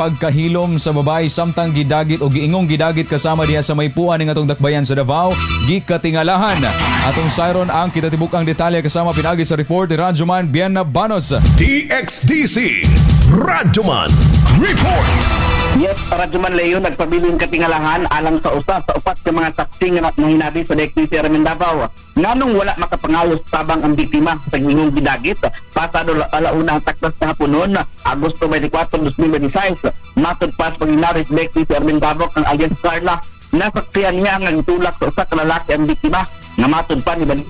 Pagkahilom sa babae samtang gidagit o giingong gidagit kasama diha sa may puan ning atong dakbayan sa Davao, gikatingalahan. Atong sayron ang kitatibuk ang detalye kasama pinagi sa report ni Radyoman Bien Banos. DXDC Radyoman Report. Yes, Radyoman Leo, nagpabiling katingalahan alang sa usa sa upat ka mga saksi nga nahinabi sa DXDC Armen Davao. Nganong wala makapangayos tabang ang biktima sa gingong gidagit pasado 1:00 ang takdas sa haponon, Agosto 24, 2026. Matod pa sa panginari sa DXDC Armen Davao kang alias Carla, nasaksihan niya nga gitulak sa usa ka lalaki ang biktima nga matod pa ni Bali.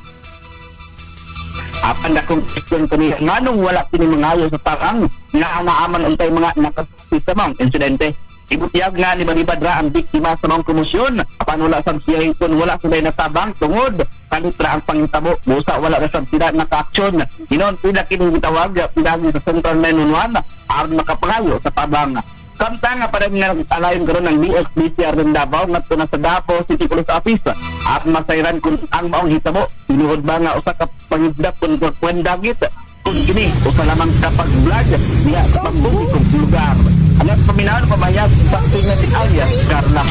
Apan dakong question kani, nganong wala kini mangayo sa tabang nga naaman untay mga nakasaksi sa maong insidente? Ibutiyag nga ni Balibad ra ang biktima sa maong komosyon, apan wala sab siya kun wala sila natabang tungod kalit ra ang pangitabo. Busa wala ra sab sila naka-aksyon. Hinon pila kini gitawag pinagi sa Central 911 aron makapangayo sa tabang. Samtang nga pa rin nga alayon karon ng DSBC Arden Davao ngadto na sa Davao City Police Office at masayran kung ang maong hitabo tinuod ba nga usa ka pangidnap kun dagit, kung kini usa lamang ka pag-vlog diha sa pampublikong lugar. Ang paminawon pamayag saksi nga si alias Carla.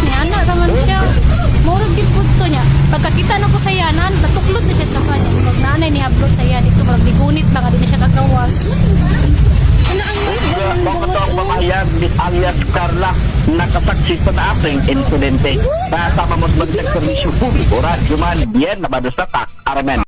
Niana raman siya. Murag gid pud to niya. Pagkakita na ko sa iya, nan, natuklod na siya sa kanya. Pag nanay ni hablot sa iya dito, murag nigunit ba nga di na siya kagawas. Ano ang Mao kato ang pamahayag ni alias Carla, nakasaksi sa naaping insidente. Kasama mo sa Serbisyo Publiko, Radyo Man, Bien, Nabado sa Tak, Armen.